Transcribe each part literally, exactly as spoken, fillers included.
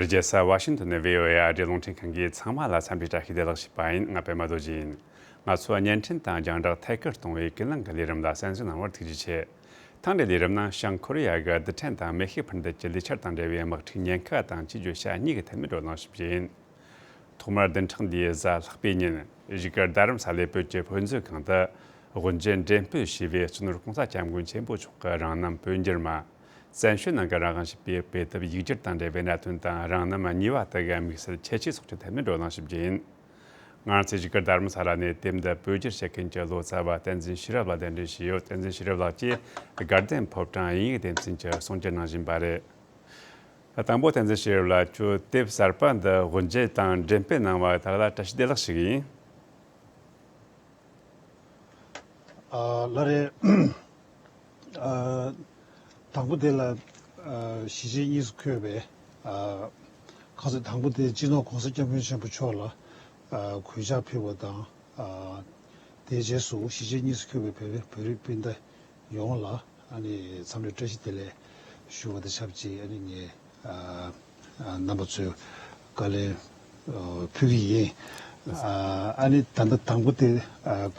རྒྱལ་ས་ཝ་ཤིང་ཏོན་ནས་བྷི་ཨོ་ཨེ་ཨ་རིའི་རླུང་འཕྲིན་ཁང་གིས་ཚང་མ་ལ་འཚམས་འདྲི་བཀྲ་ཤིས་བདེ་ལེགས་ཞུས་པ་ཡིན། ང་པད་མ་རྡོ་རྗེ་ཡིན། ང་ཚོ་བརྙན་འཕྲིན་དང་རྒྱང་བསྒྲགས་ཐད་ཀར་གཏོང་བའི་ཀུན་གླེང་གི་ལས་རིམ་ལ་གསན་གཟིགས་གནང་བར་ཐུགས་རྗེ་ཆེ། ཐེངས་འདིའི་ལས་རིམ་ནང་བྱང་ཀོ་རི་ཡ་གི་རྡུལ་ཕྲན་དང་མེ་ཤུགས་འཕུར་མདེལ་གྱི་ལས་འཆར་དང་འབྲེལ་བའི་དམག་འཁྲུག་ཉེན་ཁ་དང་ཆེད་བརྗོད་བྱ་གཉིས་ཀྱི་ཐད་ནས་བགྲོ་གླེང་ཞུ་རྒྱུ་ཡིན། ཐོག་མར་བདུན་ཕྲག་འདིའི་གཟའ་ལྷག་པའི་ཉིན་བཞུགས་སྒར་རྡ་རམ་ས་ལའི་བོད་ཀྱི་དཔེ་མཛོད་ཁང་དུ་དབུ་འབྱེད་འགྲེམས་སྤེལ་ཞུས་པའི་སྤྱི་ནོར་༸གོང་ས་༸སྐྱབས་མགོན་ཆེན་པོ་མཆོག་གི་རང་རྣམ་བོད་འགྱུར་མ། བཙན་བྱོལ་ནང་གི་རང་དབང་ཞེས་པའི་དཔེ་དེབ་ཡིག་སྒྱུར་དང་འབྲེལ་བའི་གནད་དོན་དང་རང་རྣམ་གཉིས་པ་དེ་གི་དམིགས་བསལ་ཁྱད་ཆོས་སོགས་ཀྱི་ཐད་ནས་བགྲོ་གླེང་ཞུ་རྒྱུ་ཡིན། ང་རང་ཚོའི་བཞུགས་སྒར་རྡ་རམ་ས་ལ་ནས་དེབ་འདི་བོད་བསྒྱུར་བྱེད་མཁན་གྱི་ལོ་ཙཱ་བ་བསྟན་འཛིན་ཤེས་རབ་ལགས་གདན་འདྲེན་ཞུས་ཡོད། བསྟན་འཛིན་ཤེས་རབ་ལགས་ཀྱིས་དགའ་ལྡན་ཕོ་བྲང་དབྱིན་ཡིག་སྡེ་ཚན་གྱི་གསུང་བཤད་གནང་བཞིན་པ་རེད། དང་པོ་བསྟན་འཛིན་ཤེས་རབ་ལགས། ཁྱོད་དེབ་གསར་པ་འདི་དབུ་འབྱེད་དང་འགྲེམས་སྤེལ་གནང་བ་དེ་ལ་བཀྲ་ཤིས་བདེ་ལེགས་ཞུ་གི་ཡིན། ཨ། ལགས་རེད། ཨ། དང་པོ་དེ་ལ། ཨ། གཞིས་བྱེས་གཉིས་སུ་འཁོད་པའི། ཨ། ཁ་སང་དང་པོ་དེ་སྤྱི་ནོར་༸གོང་ས་༸སྐྱབས་མགོན་ཆེན་པོ་མཆོག་ལ། ཨ། གུས་ཕྱག་ཕུལ་བ་དང་། ཨ། དེའི་རྗེས་སུ་གཞིས་བྱེས་གཉིས་སུ་འཁོད་པའི་བོད་རིགས་སྤུན་ཟླ་ཡོངས་ལ་ཨ་ནི་འཚམས་འདྲི་བཀྲ་ཤིས་བདེ་ལེགས་ཞུ་བ་དང་ཆབས་ཅིག་ཨ་ནི་ངས། ཨ། ཨ། རྣམ་པ་ཚོས་བཀའ་ལན། ཨ། ཕུལ་གྱི་ཡིན། ཨ། ཨ་ནི་ད་ལྟ་དང་པོ་དེ། ཨ།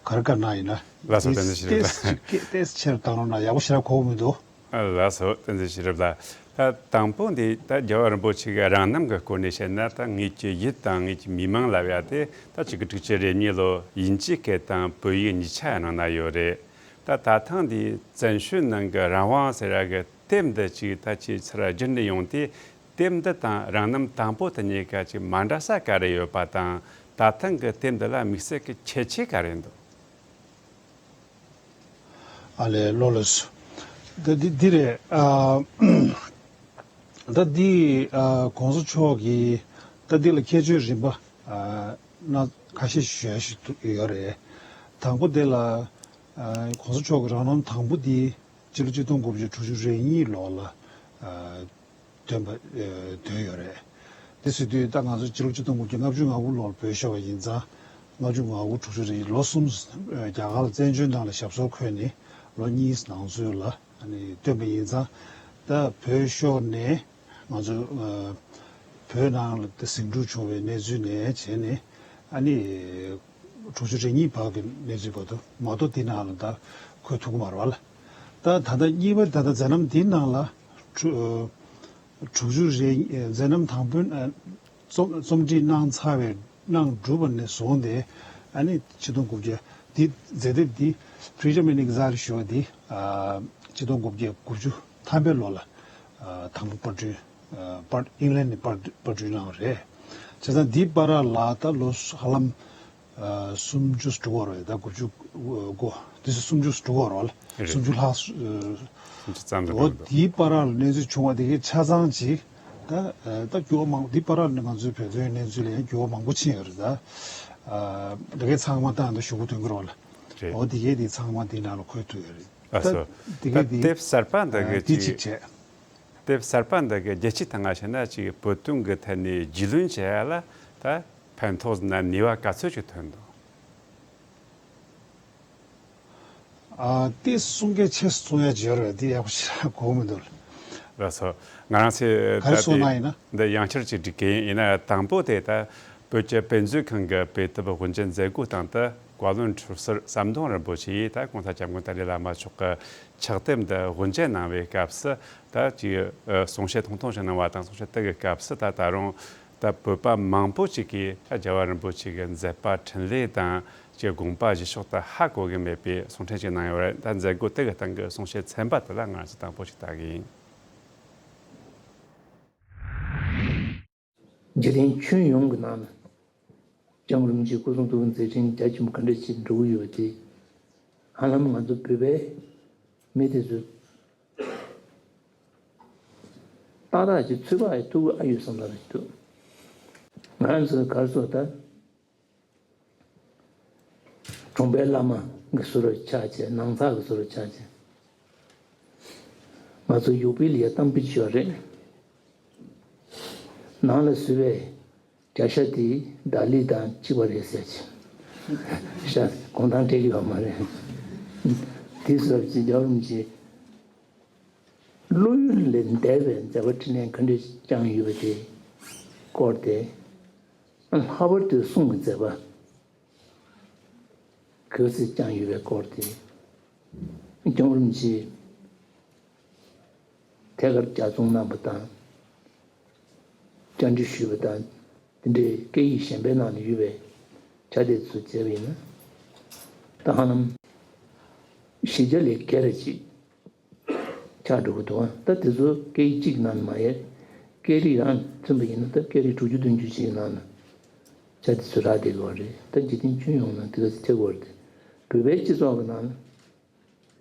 ག་རེ་བཀའ་གནང་ཡིན་ན། ལགས་སོ། བསྟན་འཛིན་ཤེས་རབ་ལགས། ཏེས་ཏེས་ཆེར་བཏང་རོགས་གནང་། ཡག་པོ་ཞེ་དྲག་གོ་མི་འདུག་ཨ། ལགས་སོ། བསྟན་འཛིན་ཤེས་རབ་ལགས། ད་དང་པོ་འདི་ད་རྒྱལ་བ་རིན་པོ་ཆེ་གི་རང་རྣམ་གྱི་སྐོར་ནས་བཤད་ན། ད་ངེད་ཀྱི་ཡུལ་དང་ངེད་ཀྱི་མི་མང་ལབ་ཡ་དེ་ད་གཅིག་དགུ་དྲུག་ཅུ་རེ་གཉིས་ལོ་དབྱིན་ཇིའི་སྐད་དང་བོད་ཡིག་གཉིས་ཆ་ནང་ན་ཡོད་རེད། ད་ད་ཐེངས་འདི་བཙན་བྱོལ་ནང་གི་རང་དབང་ཟེར་ཡ་གི་དེབ་འདི་ཅིག་ད་ཅིག་ཚུར་བསྒྱུར་ནས་ཡོང་དུས། དེབ་འདི་དང་རང་རྣམ་དང་པོ་དེ་གཉིས་ཀ་ཅིག་མ་འདྲ་ས་ག་རེ་ཡོད་པ་དང་། ད་ཐེངས་ཀྱི་དེབ་འདི་ལ་དམིགས་བསལ་གྱི་ཁྱད་ཆོས་ག་རེ་འདུག་ཨ་ལས། ལགས་ལགས་སོ། ད་འདི་འདི་རེད། ཨ། ད་འདི། ཨ། ༸གོང་ས་མཆོག་གིས་ད་འདི་ལ་ཁྱད་ཆོས་རིམ་པ། ཨ། སྣ་ཁ་ཤས་ཞུ་ཡ་ཞིག་ཡོད་རེད། དང་པོ་དེ་ལ། ཨ། ༸གོང་ས་མཆོག་གི་རང་རྣམ་དང་པོ་འདི་སྤྱི་ལོ་ཆིག་སྟོང་དགུ་བརྒྱ་དྲུག་ཅུ་རེ་གཉིས་ལོ་ལ། ཨ། བཏོན་པ། ཨ། བཏོན་ཡོད་རེད། དེ་ཟེར་དུས་ད་ང་ཚོ་སྤྱི་ལོ་ཆིག་སྟོང་དགུ་བརྒྱ་ལྔ་བཅུ་ང་དགུ་ལོར་བོད་ཤོར་བ་ཡིན་ཙང་། ལྔ་བཅུ་ང་དགུ་དྲུག་ཅུ་རེ་གཉིས། ལོ་གསུམ། ཨ། རྒྱ་གར་བཙན་བྱོལ་ནང་ལ་ཞབས་སོར་འཁོད་ནས་ལོ་གཉིས་ནང་ཚུད་ལ། ཨ་ནི་བཏོན་པ་ཡིན་ཙང་། ད་བོད་ཤོར་ནས་ང་ཚོ། ཨ། བོད་ནང་ལ་ད་ཟིང་འཁྲུག་བྱུང་བའི་གནས་ཚུལ་ནས་བྱས་ནས། ཨ་ནི་དྲུག་ཅུ་རེ་གཉིས་བར་གྱི་གནས་ཚུལ་བར་དུ་མ་གཏོགས་དེ་ནང་ལ་ད་འཁོད་ཐུབ་ཀྱི་མ་རེད་བ་ལ། ད་ད་ལྟ་གཉིས་པ། ད་ལྟ་མཛད་རྣམ་འདིའི་ནང་ལ་དྲུག་དྲུག་ཅུ་རེ། མཛད་རྣམ་དང་པོའི། ཨ། རྩོམ་རྩོམ་སྒྲིག་གནང་ཚར་བའི། གནང་གྲུབ་པ་ནས་བཟུང་སྟེ། ཨ་ནི་ཆིག་སྟོང་དགུ་བརྒྱ། འདི་མཛད་དེབ་འདི་Freedom in Exile ཞུ་བ་འདི། ཨ། ཆིག་སྟོང་དགུ་བརྒྱ་དགུ་བཅུ་ཐམ་པའི་ལོ་ལ། ཨ། དང་པོ་པར་སྐྲུན། ཨ། པར་ཨིང་ལན་ནས་པར་པར་སྐྲུན་གནང་བ་རེད། བྱས་ཙང་འདི་བར་ལ་ད་ལོ་ཧ་ལམ། ཨ། སུམ་ཅུ་དྲུག་བར་བས། ད་དགུ་བཅུ་གོ། དེ་སུམ་ཅུ་དྲུག་བར་བ་ལ། རེད། སུམ་ཅུ་ལྷག་སུམ་ཅུ་ཙམ་རེད། འོ། འདུག་དེའི་བར་ལ་གནས་ཚུལ་བྱུང་བ་དེ་གའི་ཆ་ཚང་ཅིག་ད། ཨ། ད་འགྱུར་བ་མང་། དེའི་བར་ལ་ང་ཚོའི་བོད་དོན་གནས་ཚུལ་ལ་ཡང་འགྱུར་བ་མང་པོ་ཕྱིན་ཡོད་རེད་ད། ཨ། དེ་གའི་ཚང་མ་ད་འདི་ཞུ་དགོས་དོན་གྱི་རོགས་ལ། རེད། འོ། དེ་གའི་དེ་ཚང་མ་དེའི་ནང་ལ་འཁོད་ཐུབ་ཡོད་རེད། ཨ། ད། སོ། དེ་གའི་ད་དེ། དེབ་གསར་པ་འདི། ཨ། གི་དེ་ཅིག་ཅིག་བྱས། དེབ་གསར་པ་འདི་གི་རྒྱལ་སྤྱིའི་སྟེང་ང་བྱས་ན་ཅིག་བོད་དོན་གི་ཐད་ནས་རྒྱུས་ལོན་བྱེད་ཡ་ལ་ད་ཕན་ཐོགས་ཟེར་ན་ནུས་པ་ག་ཚོད་ཅིག་ཐོན་འདུག་ཨ། དེ་གསུང་མཁན་ཆེད་གསུང་ཡ་བྱེད་རེད། དེ་ཡག་པོ་ཞེ་དྲག་གོ་མི་འདུག་ལགས་སོ། ང་རང་ཚོས་ག་རེ་ད་གསུང་གནང་ཡིན་ན། འདི་ཡང་བསྐྱར་ཅིག་འགྲིག་གི་ཡིན། ཡིན་ན་དང་པོ་དེ་ད་བོད་ཀྱི་དཔེ་མཛོད་ཁང་གི་དཔེ་དེབ་དབུ་འབྱེད་མཛད་སྒོའི་སྟེང་དུ། བཀའ་བློན་ཁྲི་ཟུར་ཟམ་གདོང་རིན་པོ་ཆེ་ཡིས་ད་༸གོང་ས་༸སྐྱབས་མགོན་ཏཱ་ལའི་བླ་མ་མཆོག་གི་ཕྱག་དེབ་འདི་དབུ་འབྱེད་གནང་བའི་སྐབས་སུ། ད་ཅིག་ཨ། གསུང་བཤད་ཐུང་ཐུང་ཞིག་གནང་བ་དང་། གསུང་བཤད་དེ་གི་སྐབས་སུ་ད་ད་རུང་ད་བོད་པ་མང་པོ་ཅིག་གིས་ད་རྒྱལ་བ་རིན་པོ་ཆེ་གི་མཛད་པ་འཕྲིན་ལས་དང་ཅིག་དགོངས་པ་བཞེས་ཕྱོགས་དེ་ཧ་གོ་གི་མེད་པའི་གསུང་འཕྲིན་ཅིག་གནང་ཡོད་རེད། ད་མཛད་སྒོ་དེ་གི་སྟེང་གི་གསུང་བཤད་ཚན་པ་དེ་ལ་ང་ཚོས་དང་པོ་ཞིག་ལྟ་གི་ཡིན། འཇིག་རྟེན་ཁྱོན་ཡོངས་ཀྱི་ནང་ན་སྐྱབས་མགོན་རིན་པོ་ཆེའི་སྐུ་གསུང་ཐུགས་ཀྱི་མཛད་འཕྲིན་རྒྱ་ཆེན་པོ་ག་འདྲ་ཞིག་འགྲོ་གི་ཡོད་དེ། ཧ་ལམ་ང་ཚོ་བོད་པའི་མི་དེ་ཚོས་ཏག་ཏག་ཅིག་ཚོད་དཔག་ཡེ་ཐུབ་ཀྱི་ཨ་ཡོད་བསམ་པ་རེད་འདུག་ང་ཚོས་ག་རེ་ཟེར་ད། གྲོང་པའི་བླ་མ་གི་ཟུར་ཆགས་བྱས། ནང་ཚགས་ཀྱི་ཟུར་ཆགས་བྱས། ང་ཚོ་ཡུག་པའི་ལ་ཡ་གཏམ་དཔེ་ཅིག་ཡོད་རེད། ནང་ལ་བཟོས་པའི་རྒྱ་ཤ་དེ་ལྡག་ལི་དང་གཅིག་པ་རེད་ཟེར་གྱི། ཤ་གོང་ཐང་སྤྲད་ཀྱི་ཡོད་མ་རེད། དེ་ཟེར་གྱི་རྒྱལ་བ་རིན་པོ་ཆེ། བློ་ཡུལ་ལས་འདས་པའི་མཛད་པ་འཕྲིན་ལས་ག་འདྲ་བསྐྱངས་ཡོད་པ་དེ་སྐོར་ཏེ། ལྷག་པར་དུ་གསུང་གི་མཛད་པ་ག་ཚོད་བསྐྱངས་ཡོད་པའི་སྐོར་ཏེ། སྐྱབས་མགོན་རིན་པོ་ཆེས་ཐད་ཀར་ལྗགས་རྩོམ་གནང་བ་དང་། བཅར་འདྲི་ཞུས་པ་དང་། དེ་འདྲའི་སྐད་ཡིག་གཞན་པའི་ནང་ན་ཡོད་པའི་ཆ་དེ་ཚོ་མཇལ་བ་ཡིན་ན། ད་ཧ་ལམ་བཞི་བརྒྱ་ལས་བརྒལ་རེ་ཅིག་ཆགས་འགྲོ་གི་འདུག་ད་དེ་ཚོ་སྐད་ཡིག་གཅིག་ནང་ནས་མ་ཡལ། སྐད་རིགས་རང་མཚོན་པ་ཡིན་ན། ད་སྐད་རིགས་དྲུག་ཅུ་བདུན་ཅུ་ཅིག་ནང་ན་ཆ་དེ་ཚོ་རག་བསྡད་ཡོད་རེད། ད་འཇིག་རྟེན་ཁྱོན་ཡོངས་ནང་དེ་ག་ཚོད་ཆགས་ཀྱི་ཡོད་རེད། བོད་པའི་སྤྱི་ཚོགས་ཀྱི་ནང་ན།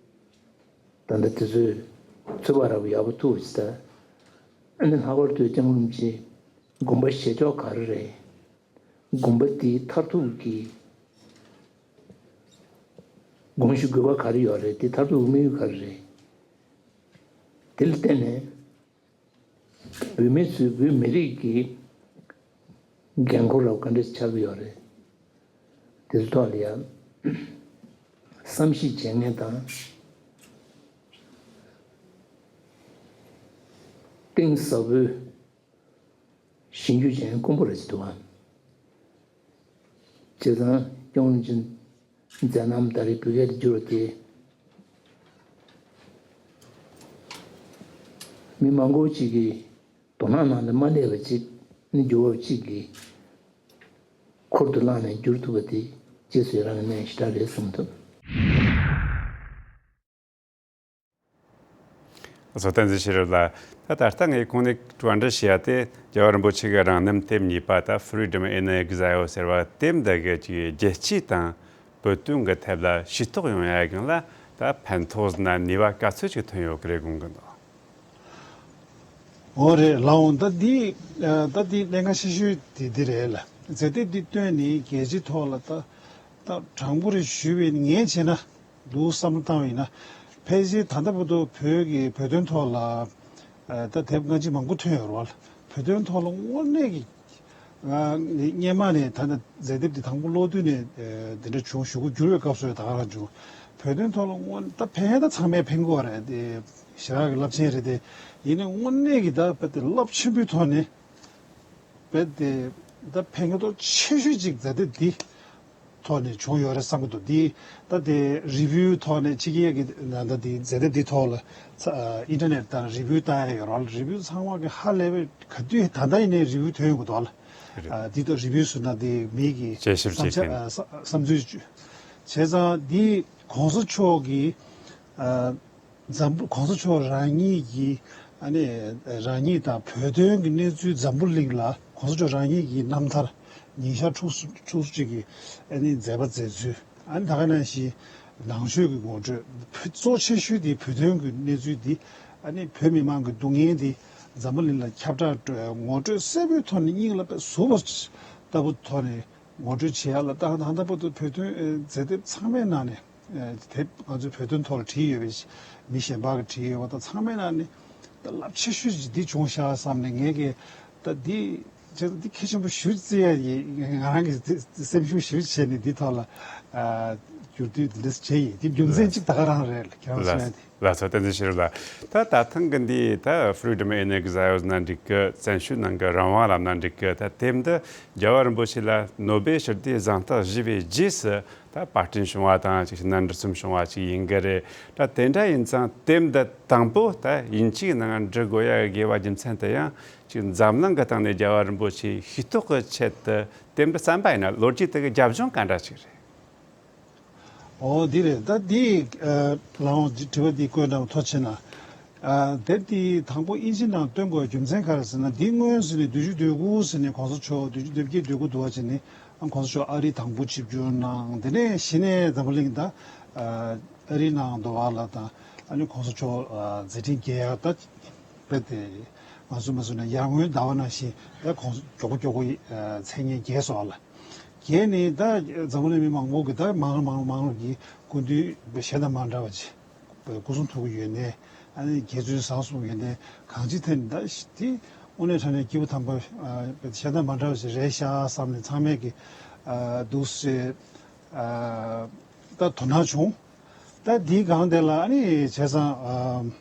ད་ལྟ་དེ་ཚོས་ཚོད་དཔག་ར་བ་ཡག་པོ་ཐུབ་ཅིག་ད། ཨ་ནི་ལྷག་པར་དུ་སྐྱབས་མགོན་རིན་པོ་ཆེའི་དགོངས་པ་བཞེས་ཕྱོགས་ག་རེ་རེད། དགོངས་པ་དེའི་མཐར་ཐུག་གི་དགོངས་གཞི་དགོས་པ་ག་རེ་ཡོད་རེད། དེ་མཐར་ཐུག་གི་དམིགས་ཡུལ་ག་རེ་རེད། དེ་ལ་བརྟེན་ནས་བོད་མི་ཚོས་བོད་མི་རིགས་ཀྱི་འགན་ཁུར་ར་བ་ག་འདྲ་ཆགས་ཀྱི་ཡོད་རེད། དེ་ཚོའི་ཐོག་ལ་ཡང་བསམ་གཞིག་བྱེད་མཁན་དང་། གཏིང་ཟབ་པོའི་ཞིབ་འཇུག་བྱེད་མཁན་དཀོན་པོ་རེད་ཟེར་འདུག་བ། བྱས་ཙང་སྐྱབས་མགོན་རིན་པོ་ཆེའི་མཛད་རྣམ་ད་རེས་བོད་སྐད་དུ་བསྒྱུར་བ་དེ། མི་མང་པོ་ཅིག་གི་དོ་སྣང་ནང་ལ་མ་སླེབས་པ་ཅིག་ནི་འགྱུར་བ་ཅིག་གི་ཁུར་དུ་བླངས་ནས་བསྒྱུར་ཐུབ་པ་དེ་རྗེས་སུ་ཡི་རང་གི་གནས་ཞེ་དྲག་རེད་བསམ་ཐུབ། བཟོ་ལྟ་འཛིན་ཤེས་རབ་ལགས། ད་ད་ལྟ་ངས་གོང་ནས་བཀའ་འདྲི་ཞུ་ཡ་དེ། རྒྱལ་བ་རིན་པོ་ཆེ་གི་རང་རྣམ་དེབ་གཉིས་པ་ད་Freedom in Exile ཟེར་བ་དེབ་འདི་གི་ཅིག་རྒྱལ་སྤྱི་དང་བོད་དོན་གྱི་ཐད་ལ་ཤེས་རྟོགས་ཡོང་ཡ་གི་ལ་ད་ཕན་ཐོགས་ན་ནུས་པ་ག་ཚོད་ཅིག་ཐོན་ཡོད་ཀྱི་རེད་དགོངས་ཀྱི་འདུག་འོ་རེད་ལགས། འོ་ད་འདི་ད་འདི་གནད་འགག་ཆེ་ཤོས་དེ་འདི་རེད་ལ། མཛད་དེབ་འདི་བཏོན་ནས་རྒྱལ་སྤྱིའི་ཐོག་ལ་ད་ད་དྲང་པོ་རེ་ཞུས་པ་ཡིན་ན་ངས་བྱས་ན། འདུག་བསམ་བློ་བཏང་བ་ཡིན་ན། ཕལ་ཆེར་ད་ལྟ་བར་དུ་བོད་ཀྱི་བོད་དོན་ཐོག་ལ་ཨ་ད་དེབ་སྔ་ཕྱི་མང་པོ་ཐོན་ཡོད་རེད་བ། བོད་དོན་ཐོག་ལ་དངོས་གནས་ཀྱི་ང་སྔོན་མ་ནས་ད་ལྟ་མཛད་དེབ་འདི་དང་པོ་ཀློག་དུས་ནས་ཨ་འདི་འདྲ་བྱུང་། གཞུག་གུ་འགྱུར་བའི་སྐབས་སུ་ད་ག་རང་བྱུང་། བོད་དོན་ཐོག་ལ་དངོས་ད་ཕན་ད་ཚང་མས་ཕན་གྱི་ཡོད་རེད་དེ། ཞེ་དྲག་གི་རླབས་ཆེན་རེད་དེ། ཡིན་ནའི་དངོས་གནས་ཀྱི་ད་དཔེ་དེ་རླབས་ཆེན་པོའི་ཐོག་ནས། རྦད་དེ་ད་ཕན་ཐོགས་ཆེ་ཤོས་ཅིག་མཛད་དེ་འདི་ཐོག་ནས་བྱུང་ཡོད་རེད་བསམ་གྱི་འདུག་འདི་ད་དེ་རི་བིའུ་ཐོག་ནས་ཕྱི་རྒྱལ་གྱི་ད་ལྟ་འདི་མཛད་དེ་འདི་ཐོག་ལ་ཨིན་ཊར་ནེཊ་དང་རི་བིའུ་བཏང་ཡ་ཡོད་རེད། རི་བིའུ་ཚང་མ་གི་ཧ་ལས་པའི་ག་དུས་ད་ལྟ་ཡིན་ནའི་རི་བིའུ་ཐོན་ཡོང་གི་འདུག་ལ། རེད། ཨ་འདི་ཐོག་རི་བིའུ་ཟེར་ན་འདི་མི་གི་དཔྱད་ཞིབ་བསམ་འཆར་བྱེད་མཁན། ཨ་བསམ་ཚུལ་བྱས་ཙང་འདི་གོང་ས་མཆོག་གི་ཨ། འཛམ་བུ་གོང་ས་མཆོག་རང་ཉིད་ཀྱིས་ཨ་ནི་རང་ཉིད་དང་བོད་དོན་གྱི་གནས་ཚུལ་འཛམ་བུ་གླིང་ལ་གོང་ས་མཆོག་རང་ཉིད་ཀྱི་རྣམ་ཐར་ཉིན་ཞག་ཕྲུགས་སུ་ཕྲུགས་སུ་གཅིག་གི་ཨ་ནི་མཛད་པ་མཛད་ཚུལ། ཨ་ནི་ད་ག་ནང་བཞིན་ནང་ཆོས་ཀྱི་ངོ་སྤྲོད། བོད་གཙོ་ཆེ་ཤོས་དེ་བོད་དོན་གྱི་གནས་ཚུལ་འདི་ཨ་ནི་བོད་མི་མང་གི་སྡུག་བསྔལ་འདི་འཛམ་བུ་གླིང་ལ་ཁྱབ་བསྒྲགས་ངོ་སྤྲོད་གསལ་པོའི་ཐོག་ནས་སྙིང་ལ་དཔེ་ཟུག་པ་ལྟ་བུ་ཐོག་ནས་ངོ་སྤྲོད་བྱེད་ཡ་ལ་ད་ད་ལྟ་བར་དུ་བོད་དོན་མཛད་དེབ་ཚང་མའི་ནང་ནས། དེབ་ང་ཚོའི་བོད་དོན་ཐོག་ལ་བྲིས་ཡོད་པའི་མི་གཞན་པ་གིས་བྲིས་ཡོད་པ་དང་ཚང་མའི་ནང་ནས་ད་རླབས་ཆེ་ཤོས་ཅིག་འདི་བྱུང་ཤག་བསམ་ནས་ངས་ཀྱི་ད་འདི་བྱས་ཙང་འདི་གལ་ཆེན་པོ་ཞེ་པོ་བརྩི་ཡ་ཡིན། ང་རང་གི་སེམས་ཤུགས་ཞེ་པོ་བྱས་ནས་འདི་ཐོག་ལ་བསྒྱུར་བསྡུ་འདི་འདྲ་བྱས་ཡིན། འདི་རྒྱུ་མཚན་གཅིག་ད་ག་རང་རེད་ལ། ཁྱེད་རང་གསུང་ཡ་དེ། ལགས་སོ། བསྟན་འཛིན་ཤེས་རབ་ལགས། ད་ད་ཐེངས་ཀྱི་འདི་ད་Freedom in Exile ན་འགྲིག་གི། བཙན་བྱོལ་ནང་གི་རང་དབང་ལབ་ན་འགྲིག་གི། ད་དེབ་འདི་རྒྱལ་བ་རིན་པོ་ཆེ་ལ་ནོ་སྦེལ་ཞི་བདེའི་གཟེངས་རྟགས་བཞེས་པའི་རྗེས་སུ། ད་པར་སྐྲུན་བྱུང་བ་དང་ཅིག་བྱས་ན་འབྲི་རྩོམ་བྱུང་བ་ཅིག་ཡིན་གྱི་རེད། ད་དེ་འདྲ་ཡིན་ཙང་དེབ་འདི་དང་པོ་ད་དབྱིན་ཇིའི་ནང་འབྲི་དགོས་ཡ་དགོས་པ་རྒྱུ་མཚན་དེ་ཡང་ཅིག་འཛམ་གླིང་གི་སྟེང་ནས་རྒྱལ་བ་རིན་པོ་ཆེའི་ཤེས་རྟོགས་ཀྱི་ཆེད་དུ་དེབ་འདི་བརྩམས་པ་ཡིན་ན་ལོ་རྒྱུས་དེ་གི་རྒྱབ་ལྗོངས་ག་འདྲ་ཅིག་རེད། འོ་འདི་རེད། ད་འདི་ལའང་དྲི་བ་འདི་བཀོད་གནང་བ་ཐུགས་རྗེ་ཆེ་གནང་། ཨ་དེབ་འདི་དང་པོ་དབྱིན་ཇི་ནང་བཏོན་དགོས་རྒྱུ་མཚན་ག་རེ་ཟེར་ན། འདི་སྔོན་ཟེར་ནས་བདུན་ཅུ་དོན་དགུ་ཟེར་ནས་གོང་ས་མཆོག་བདུན་ཅུ་དོན་བརྒྱད་དོན་དགུ་འདུག་བ་བྱས་ནས། ཨ་གོང་ས་མཆོག་ཨ་རི་དང་པོ་ཆིབས་བསྒྱུར་གནང་། དེ་ནས་གཞི་ནས་འཛམ་བུ་གླིང་ད་ཨ་རི་ནང་འདུག་བ་ལ་དང་། ཨ་ནི་གོང་ས་མཆོག་ཨ་མཛད་འཕྲིན་རྒྱས་ཡག་ད་རྦད་དེ་ང་ཚོ་མ་སོང་ན་ཡར་སྔོན་ཟླ་བ་ནང་བཞིན་ད་གོང་ས་མཆོག་མགྱོགས་པོ་མགྱོགས་པོ་ཨ་མཚན་སྙན་རྒྱས་སོང་བ་ལ། རྒྱས་ནས་ད་འཛམ་བུ་གླིང་མི་མང་པོ་གིས་ད་མང་མང་མང་རུ་གིས་སྐུ་མདུན་གཞན་དང་མ་འདྲ་བ་ཅིག་སྐུ་གསུང་ཐུགས་ཀྱི་ཡོན་ཏན། ཨ་ནི་དགེ་ཚུལ་བཟང་གསུང་ཡོན་ཏན་གང་ཅི་ཐད་ནས་ད་དེ་དངོས་གནས་དྲང་གནས་སྐྱེས་བུ་དམ་པ་གཞན་དང་མ་འདྲ་བ་ཞིག་རེད་ཤག་བསམ་ནས་ཚང་མས་ཀྱི་འདུག་སེ་ད་དོ་སྣང་བྱུང་། ད་དེའི་སྒང་དེ་ལ་ཨ་ནི་བྱས་ཙང་།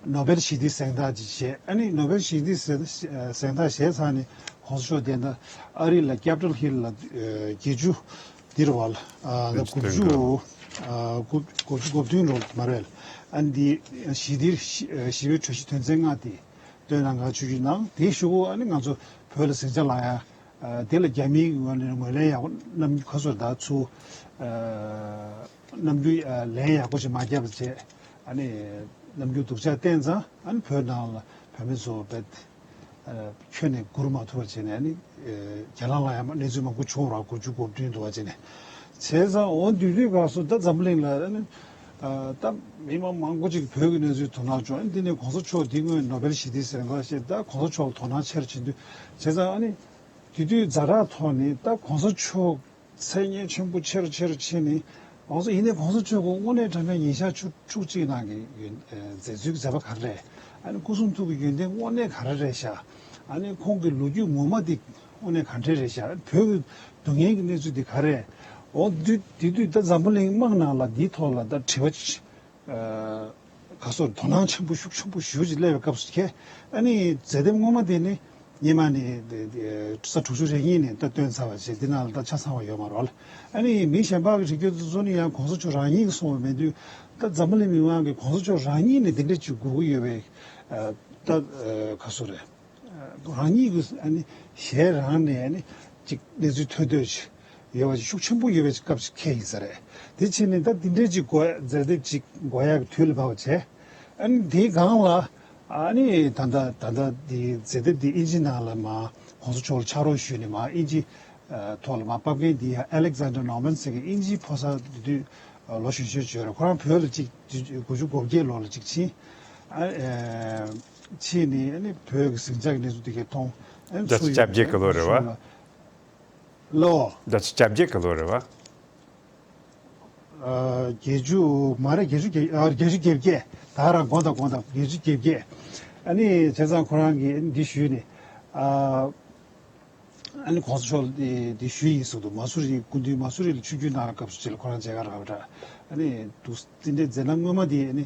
ནོ་བེལ་ཞི་བདེའི་གཟེངས་རྟགས་ཅིག་བཞེས། ཨ་ནི་ནོ་བེལ་ཞི་བདེའི་གཟེངས་རྟགས་བཞེས་ཚར་ནས་གོང་ས་མཆོག་དེ་འདྲ་ཨ་རི་ལ་ཀེ་པི་ཊལ་ཧིལ་ལ་ཨ་བརྒྱད་ཅུ་འདིར་བ་ལ་ཨ་དགུ་བཅུ་དགུ་བཅུ་ཨ་དགུ་དགུ་བཅུ་གོ་བདུན་ལོ་མ་རེད། ཨ་ནི་འདི་ཞི་བདེའི་ཞི་བའི་གྲོས་གཞི་དོན་ཚན་ལྔ་དེ་བཏོན་གནང་ག་ཆུ་ཆུ་གནང་། དེའི་གཞུག་གུ་ཨ་ནི་ང་ཚོ་བོད་ལ་ཟིང་ཆ་ལངས་ཡ། ཨ་དེ་ལ་རྒྱ་མིའི་ངོས་ནས་ངོས་ལེན་ཡག་པོ་རྣམ་འགྱུར་ཁ་སོར་ད་ཚུར་ཨ་རྣམ་འགྱུར་ཨ་ལན་ཡག་པོ་ཞིག་མ་བརྒྱབ་པ་བྱས། ཨ་ནི་རྣམ་འགྱུར་སྡུག་ཅག་བསྟན་ཙང་། ཨ་ནི་བོད་ནང་ལ་བོད་མི་ཚོ་བེད་ཨ་ཁྱོན་ནས་སྒུར་མ་ཐུབ་པ་བྱས་ནས། ཨ་ནི་ཨ་རྒྱ་ནག་ལ་ཡང་གནས་ཚུལ་མང་པོ་བྱུང་ར། དགུ་བཅུ་གོ་བདུན་འདུག་པ་བྱས་ནས། བྱས་ཙང་འོ་དུས་དུས་སྐབས་སུ་ད་འཛམ་བུ་གླིང་ལ་ཨ་ནི་ཨ་ད་མི་མང་མང་པོ་ཅིག་བོད་ཀྱི་གནས་ཚུལ་དོ་སྣང་བྱུང་། ཨ་ནི་འདི་ནས་གོང་ས་མཆོག་འདི་སྔོན་ནོ་བེལ་ཞི་བདེའི་གཟེངས་རྟགས་བཞེས། ད་གོང་ས་མཆོག་ལ་དོ་སྣང་ཆེ་རུ་ཕྱིན་དུས། བྱས་ཙང་ཨ་ནི་དེ་དུས་ཛ་དྲག་ཐོག་ནས་ད་གོང་ས་མཆོག་མཚན་སྙན་ཆེན་པོ་ཆེ་རུ་ཆེ་རུ་ཕྱིན་ནས། ཨོ་ཙི་ཡིན་ནའི་གོང་ས་མཆོག་གི་དངོས་གནས་དྲང་གནས་ཉིན་ཞག་བཅུ་དྲུག་གཅིག་ནང་གི་ཡོན་ཨ་མཛད་ཚུལ་གྱི་མཛད་པ་ག་རེ་རེད། ཨ་ནི་སྐུ་གསུང་ཐུགས་ཀྱི་ཡོན་ཏན་དངོས་གནས་ག་རེ་རེད་ཤག་ཨ་ནི་ཁོང་གི་ལོ་རྒྱུས་ངོ་མ་འདི་དངོས་གནས་ག་འདྲས་རེད་ཤག་བོད་ཀྱི་སྡུག་བསྔལ་གྱི་གནས་ཚུལ་འདི་ག་རེ་རེད། འོ་དུས་དེ་དུས་ད་འཛམ་བུ་གླིང་དམངས་ནང་ལ་འདིའི་ཐོག་ལ་ད་དྲི་བ་ཅིག་ཨ་ག་སོར་དོ་སྣང་ཆེན་པོ་ཤུགས་ཆེན་པོ་ཞེ་པོ་ཅིག་སླེབས་པའི་སྐབས་སུ། ཁྱེད་ཨ་ནི་མཛད་དེབ་སྔོན་མ་དེ་ནི་སྔོན་མ་ནི་དེ་དེ་ས་དྲུག་ཅུ་རེ་གཉིས་ནས་ད་བཏོན་ཚར་བ་བྱས། འདི་ནང་ལ་ད་ཆ་ཚང་བ་ཡོད་མ་རེད་པ། ཨ་ནི་མི་གཞན་པ་གི་རིགས་ཚོ་ཚོ་ནི་ཡང་གོང་ས་མཆོག་རང་ཉིད་ཀྱིས་གསུངས་པ་མེད་དུས། ད་འཛམ་བུ་གླིང་མི་མང་གིས་གོང་ས་མཆོག་རང་ཉིད་ནས་འདི་འདྲ་ཅིག་དགོས་ཀྱི་ཡོད་པའི་ཨ་ད་ཨ་ག་སོ་རེད། རང་ཉིད་ཀྱི་ཨ་ནི་ཞལ་རང་ནས་ཨ་ནི་ཅིག་གནས་ཚུལ་ཐོན་འདོད་ཅིག་ཡོད་པ་ཅིག་ཤུགས་ཆེན་པོ་ཡོད་པའི་སྐབས་ཤིག་འཁེལ་ཡིན་ས་རེད། དེ་ཕྱིར་ནི་ད་འདི་འདྲའི་ཅིག་དགོས་མཛད་དེབ་ཅིག་དགོས་ཡག་གི་དུས་ལ་བབ་པ་བྱས། ཨ་ནི་དེའི་སྒང་ལ་ཨ་ནི་ད་ལྟ་ད་ལྟ་འདི་མཛད་དེབ་འདི་ཨིན་ཇི་ནང་ལ་མར་གོང་ས་མཆོག་ལ་ཕྱག་རོགས་ཞུས་ནས་མར་ཨིན་ཇི་ཨ་ཐོག་ལ་མར་ཕབ་མཁན་འདི་ཡང་Alexander Norman ཟེར་མཁན་ཨིན་ཇིའི་ཕོ་གསར་དེ་དུས་ལོ་གཞོན་ཤོས་ཅིག་ཡོད་རེད། ཁོ་རང་བོད་ལ་ཅིག་དགུ་བཅུ་གོ་བརྒྱད་ལོ་ལ་ཅིག་ཕྱིན། ཨ་ཨེ་ཕྱིན་ནས་ཨ་ནི་བོད་ཀྱི་ཟིང་ཆ་གི་གནས་ཚུལ་དེ་གས་མཐོང་། ཨ་ནི་བརྒྱད་ཅུ་གྱ་བརྒྱད་གི་ལོ་རེད་པ། ལོ། བརྒྱད་ཅུ་གྱ་བརྒྱད་གི་ལོ་རེད་པ། ཨ་བརྒྱད་ཅུ་མ་རེད། བརྒྱད་ཅུ་གྱ་ཨ་བརྒྱད་ཅུ་གྱ་བརྒྱད། ད་རང་དགོངས་དག་དགོངས་དག་བརྒྱད་ཅུ་གྱ་བརྒྱད། ཨ་ནི་བྱས་ཙང་ཁོ་རང་གིས་ཨ་ནི་འདི་ཞུས་ནས། ཨ་ཨ་ནི་གོང་ས་མཆོག་ལ་འདི་འདི་ཞུས་ཡིན་ཟེར་འདུག་མ་སུ་རི་སྐུ་མདུན་མ་སུ་རི་ལ་ཆིབས་བསྒྱུར་གནང་བའི་སྐབས་སུ་ཅིག་ལ་ཁོ་རང་མཇལ་ཁ་རག་པ་འདྲ། ཨ་ནི་འདུག་དེ་འདྲའི་མཛད་རྣམ་སྔོན་མ་དེ་ཨ་ནི་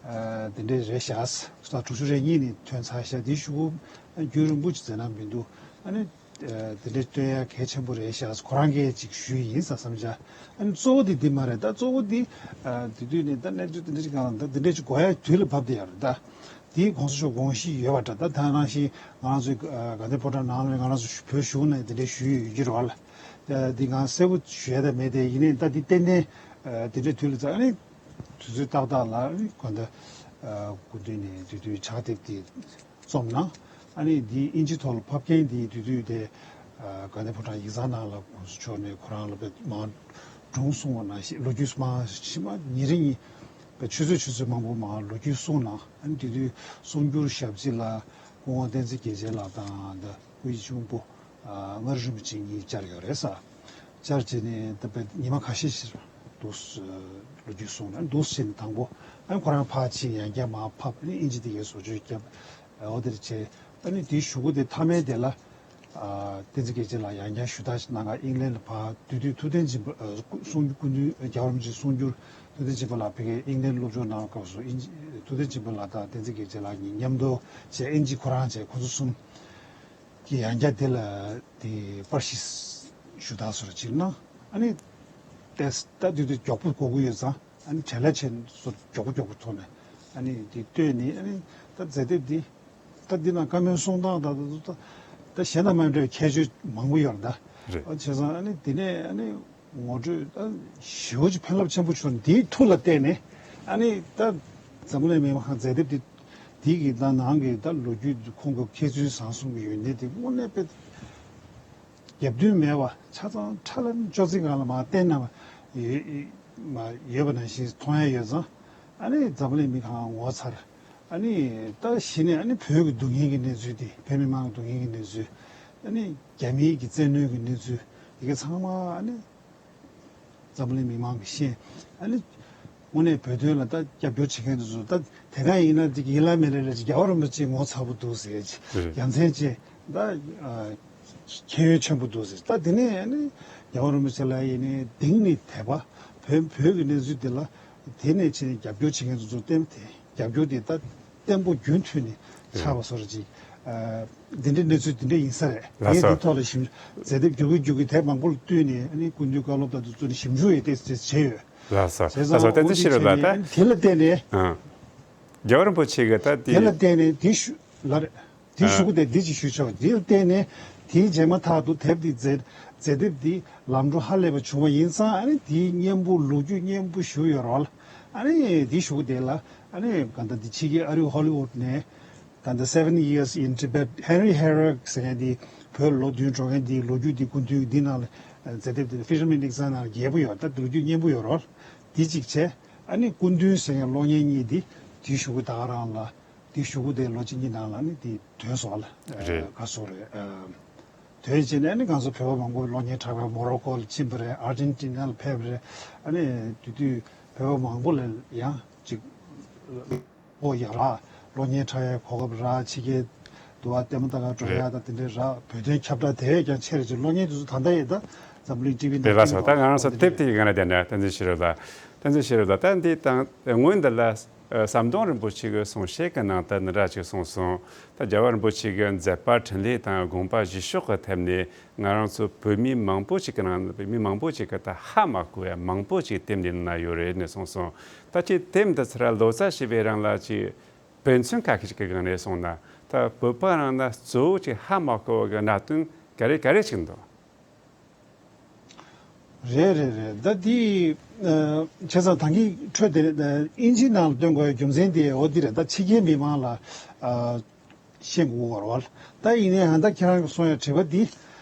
ཨ་དེ་འདྲའི་རེད་ཤག་ས་དྲུག་ཅུ་རེ་གཉིས་ནས་ཐོན་ཚར་ཤག་དེའི་གཞུག་གུ་ཨ་རྒྱུན་རིང་པོ་ཅིག་མཛད་རྣམ་མི་འདུག་ཨ་ནི་ཨ་དེ་འདྲའི་སྟོན་ཡ་གལ་ཆེན་པོ་རེད་ཤག་ཁོ་རང་གིས་ཅིག་ཞུས་ཡིན་ས་བསམ་བྱ། ཨ་ནི་གཙོ་བོ་དེ་འདི་མ་རེད། ད་གཙོ་བོ་འདི་ཨ་དེ་དུས་ནས་ད་གནས་ཚུལ་དེ་འདྲ་ཞིག་གང་ལ་ད་དེ་འདྲ་ཅིག་དགོས་ཡ་དུས་ལ་བབས་བསྡད་ཡོད་རེད་ད། དེའི་གོང་ས་མཆོག་དགོངས་གཞི་ཡོད་པ་འདྲ། ད་ད་ནང་བཞིན་ང་རང་ཚོའི་ཨ་དགའ་ལྡན་ཕོ་བྲང་ནང་ལ་ང་རང་ཚོ་བོད་གཞུང་ནས་དེ་འདྲའི་ཞུས་ཡོད་ཀྱི་རེད་པ། ད་འདི་ང་གསལ་པོ་ཞུ་ཡ་ད་མེད་དེ། ཡིན་ནའི་ད་འདི་ཏན་ཏན་ཨ་དེ་འདྲའི་དུས་ལ་ཙང་ནི་དུས་ཚོད་ཏག་ཏག་ལ་ནི་གོ་ད་ཨ་སྐུ་མདུན་ནས་དེ་དུས་ཕྱག་དེབ་དེ་རྩོམ་གནང་། ཨ་ནི་འདི་ཨིན་ཇི་ཐོག་ལ་ཕབ་མཁན་འདི་དེ་དུས་དེ་ཨ་དགའ་ལྡན་ཕོ་བྲང་ཡིག་ཚང་ནང་ལ་གོང་ས་མཆོག་ནས་ཁོ་རང་ལ་དཔེ་མར་སྒྲུང་གསུང་བ་ནང་བཞིན། ལོ་རྒྱུས་མར་ཕྱི་མ་ཉིན་རེ་གཉིས་པའི་ཆུ་ཚོད་ཆུ་ཚོད་མང་པོ་མར་ལོ་རྒྱུས་གསུང་གནང་། ཨ་ནི་དེ་དུས་གསུང་སྒྱུར་ཞབས་ཕྱི་ལ་སྐུ་ངོ་བསྟན་འཛིན་རྒྱལ་མཚན་ལགས་དང་། ད་སྐུ་ཡི་གཅུང་པོ་ཨ་མངའ་རིས་རིན་པོ་ཆེ་གཉིས་བཅར་ཡོད་རེད་ས། བཅར་བྱས་ནས་ད་དཔེ་ཉི་མ་ཁ་ཤས་ཤིག་འདུག་ལོ་རྒྱུས་གསུང་ནས་འདུག་བྱས་ནས་དང་པོ་ཨ་ནི་ཁོ་རང་ཕར་ཕྱིན། ཡང་བསྐྱར་མར་ཕབ་ནས་ཨིན་ཇི་དེ་གའི་བཟོ་བཅོས་བརྒྱབ། འོ་དེར་བྱས། ཨ་ནི་དེའི་གཞུག་གུ་དེ་མཐའ་མའི་དེ་ལ་ཨ་བསྟན་འཛིན་རྒྱལ་མཚན་ལགས་ཡང་བསྐྱར་ཞུ་དག་ཅིག་གནང་ག་ཨིང་ལན་ལ་ཕར། དེ་དུས་ཐུབ་བསྟན་སྦྱིན་པ་ཨ་གསུང་སྐུ་མདུན་རྒྱལ་བ་རིན་པོ་ཆེའི་གསུང་སྒྱུར་ཐུབ་བསྟན་སྦྱིན་པ་ལགས་ཕ་གིར་ཨིང་ལན་སློབ་སྦྱོང་གནང་བའི་སྐབས་སུ་ཨིན་ཇི་ཐུབ་བསྟན་སྦྱིན་པ་ལགས་དང་བསྟན་འཛིན་རྒྱལ་མཚན་ལགས་གཉིས་མཉམ་དུ་བྱས། ཨིན་ཇི་ཁོ་རང་བྱས། ཁོ་ཚོ་གསུམ་གྱིས་ཡང་བསྐྱར་དེ་ལ་དེ་པར་གཞི་ཞུ་དག་བཟོ་འདྲ་ཅིག་གནང་། ཨ་ནི་ཏེས་ད་དེ་དུས་མགྱོགས་པོ་དགོས་ཀྱི་ཡོད་ཙང་། ཨ་ནི་བྲེལ་བ་ཆེ་བཟོ་མགྱོགས་པོ་མགྱོགས་པོ་ཐོག་ནས་ཨ་ནི་དེ་བཏོན་ནས། ཨ་ནི་ད་མཛད་དེབ་འདི་ད་འདི་ནང་བཀའ་མོལ་གསུང་སྟངས་དང་ད་ད་ད་གཞན་དང་མ་འདྲ་བའི་ཁྱད་ཆོས་མང་པོ་ཡོད་རེད་ད། རེད། ཨ་བྱས་ཙང་ཨ་ནི་དེ་ནས་ཨ་ནི་ངོ་སྤྲོད་ད་ཞེ་པོ་ཅིག་ཕན་རླབས་ཆེན་པོ་བྱུང་། འདིའི་མཐུ་ལ་བརྟེན་ནས་ཨ་ནི་ད་འཛམ་བུ་གླིང་མི་མང་མཛད་དེབ་འདི་འདི་གི་ད་ནང་གི་ད་ལོ་རྒྱུས་ཁོང་གི་མཁས་བཙུན་བཟང་གསུམ་གྱི་ཡོན་ཏན་དེ་དངོས་གནས་དཔེ་རྒྱབ་མདུན་མེད་པ་ཆ་ཚང་ཁྲ་ལམ་ཅོག་ཙེ་སྒང་ལ་མར་བསྟན་གནང་བ་ཡོད་མ་ཡོད་པ་ནང་བཞིན་མཐོང་ཡ་ཡོད་ཙང་། ཨ་ནི་འཛམ་བུ་གླིང་མི་གང་ངོ་མཚར། ཨ་ནི་ད་གཞི་ནས་ཨ་ནི་བོད་ཀྱི་སྡུག་བསྔལ་གྱི་གནས་ཚུལ་དེ། བོད་མི་མང་གི་སྡུག་བསྔལ་གྱི་གནས་ཚུལ། ཨ་ནི་རྒྱ་མིའི་གི་བཙན་གནོན་གྱི་གནས་ཚུལ་དེ་ག་ཚང་མ་ཨ་ནི་འཛམ་བུ་གླིང་མི་མང་གིས་ཤེས། ཨ་ནི་དངོས་གནས་བོད་དོན་ལ་ད་རྒྱབ་སྐྱོར་བྱེད་མཁན་དེ་ཚོ་ད་དེ་ག་ཡིན་ན་དེ་ཡིན་ལ་མེད་ལ་རེད། རྒྱལ་བ་རིན་པོ་ཆེ་ངོ་མཚར་པོ་འདུག་ཟེར་གྱི་རྒྱུ་མཚན་ཅིག་ད་ཨ་ཁྱད་ཡོན་ཆེན་པོ་འདུག་ཟེར། ད་དེ་ནས་ཨ་ནི་རྒྱལ་བ་རིན་པོ་ཆེ་ལ་ཡིན་ནའི་དེང་ནས་དེ་བ་བོད་བོད་ཀྱི་གནས་ཚུལ་དེ་ལ་དེ་ནས་ཕྱིན་རྒྱབ་སྐྱོར་བྱེད་མཁན་དེ་ཚོ་བསྟན་ཏེ་རྒྱབ་སྐྱོར་དེ་ད། བརྟན་པོ་རྒྱུན་མཐུད་ནས་ཆགས་པ་བཟོ་འདྲ་ཅིག་ཨ། འདི་འདྲའི་གནས་ཚུལ་འདི་འདྲ་ཡིན་ས་རེད། ལགས་སོ། དེ་འདི་ཐོག་ལ་ཞིབ་འཇུག་མཛད་དེབ་རྒྱུག་གི་རྒྱུག་གི་དེབ་མང་པོ་ལ་བསྟུན་ནས་ཨ་ནི་སྐུ་མདུན་བཀའ་སློབ་དང་དུ་བཙུགས་ནས་ཞིབ་འཇུག་ཡས་ཏེ་བྱས་ཡོད། ལགས་སོ། བྱས་ཙང་ལགས་སོ། བསྟན་འཛིན་ཤེས་རབ་ལགས་ད། དེ་ལ་བརྟེན་ནས། ཨང་། རྒྱལ་བ་རིན་པོ་ཆེ་གི་ད་དེ་དེ་ལ་བརྟེན་ནས་དེ་ཞུ་ལ་རེད། དེ་ཞུ་གི་དེ་འདི་ཅིག་ཞུ་ཆོག་དེ་ལ་བརྟེན་ནས་དེའི་རྗེས་མ་ཐག་ཏུ་དེབ་འདི་མཛད་མཛད་དེབ་འདི་ལམ་འགྲོ་ཧ་ལས་པ་བྱུང་བ་ཡིན་ཙང་ཨ་ནི་དེའི་སྙན་པོ་ལོ་རྒྱུས་སྙན་པོ་ཞུ་ཡོད་རོགས། ཨ་ནི་དེ་ཞུ་གི་དེ་ལ་ཨ་ནི་ག་ད་འདི་ཕྱི་རྒྱལ་ཨ་རི་ཧོ་ལི་ཝུད་ནས། ད་ལྟ་Seven Years in Tibet Henry Herrick ཟེར་མཁན་དེ་བོད་ལོ་བདུན་འགྲོ་མཁན་དེའི་ལོ་རྒྱུས་དེ་སྐུ་མདུན་འདི་ནང་ལ་མཛད་དེབ་དེ་Fisherman Exile ནང་ལ་རྒྱས་པོ་ཡོད། ད་ལོ་རྒྱུས་སྙན་པོ་ཡོད་རོགས། དེ་གཅིག་བྱས། ཨ་ནི་སྐུ་མདུན་ཟེར་མཁན་གློག་བརྙན་གཉིས་དེ་དེའི་གཞུག་གུ་ད་ག་རང་ལ་དེའི་གཞུག་གུ་དེ་ལོ་གཅིག་གཉིས་ནང་ལ་ནི་དེ་ཐོན་སོང་ལ། རེད། ག་སོ་རེད། ཐོན་རྗེས་ནས་ནི་ང་ཚོ་བོད་པ་མང་པོ་གློག་བརྙན་འཁྲབ་པར་མོ་རོ་ཀོ་ལ་ཕྱིན་པ་རེད། ཨར་ཇེན་ཊི་ན་ལ་ཕེབས་པ་རེད། ཨ་ནི་དེ་དུས་བོད་པ་མང་པོ་ལ་ཡང་ཅིག་ཨོ་ཡ་ར། གློག་བརྙན་འཁྲབ་ཡའི་གོ་སྐབས་རག་ཕྱི་རྒྱལ་དུ་བ་ལྟད་མོ་ལྟ་ག་འགྲོ་ཡ་དང་དེ་འདྲའི་རག་བོད་དོན་ཁྱབ་བསྒྲགས་དེ་བས་ཀྱང་ཆེ་རེད་ཅེས་གློག་བརྙན་དེ་ཚོ་ད་ལྟ་ཡིན་ད་འཛམ་གླིང་ཊི་ཝི་ནང་རེད་ལགས་སོ། ད་ང་རང་ཚོ་དེབ་དེ་ཡི་སྒང་ལ་བསྡད་ན་བསྟན་འཛིན་ཤེས་རབ་ལགས། བསྟན་འཛིན་ཤེས་རབ་ལགས་ད་འདི་དང་སྔོན་འདི་ལ་ཟམ་གདོང་རིན་པོ་ཆེ་གི་གསུང་བཤད་ཀྱི་ནང་ད་འདི་འདྲ་ཅིག་གསུངས་སོང་། ད་རྒྱལ་བ་རིན་པོ་ཆེ་གི་མཛད་པ་འཕྲིན་ལས་དང་དགོངས་པ་གཞི་ཕྱོགས་ཀྱི་ཐད་ནས། ང་རང་ཚོ་བོད་མི་མང་པོ་ཞིག་གི་ནང་བོད་མི་མང་པོ་ཞིག་གི་ད་ཧ་མ་གོ་བའི་མང་པོ་ཞིག་དེབ་འདི་ནང་ཡོད་རེད་ནས་གསུངས་སོང་། ད་ཅི་དེབ་འདི་ཚོ་ར་ལོ་ཙཱ་བྱས་པའི་རིང་ལ་ཅི་དཔེ་མཚོན་ཁ་ཤས་ཤིག་གི་སྒང་ནས་གསུངས་ན་ད་བོད་པ་རང་ན་གཙོ་བོ་ཅིག་ཧ་མ་གོ་བ་གི་གནད་དོན་ག་རེ་ག་རེ་ཞིག་འདུག་རེད་རེད་རེད། ད་དེ་ཨ་བྱས་ཙང་ད་གིན་འཕྲོས་དེ་ཨིན་ཇི་ནང་ལ་སྟོན་དགོས་པའི་རྒྱུ་མཚན་དེ་འོ་འདི་རེད། ད་ཕྱི་རྒྱལ་མི་མང་ལ་ཨ། ཤེས་དགོས་ཀྱི་ཡོད་རེད་བ། ད་ཡིན་ནའི་ཧན་ད་ཁྱེད་རང་གིས་གསུངས་ཡ་དྲི་བ་འདི།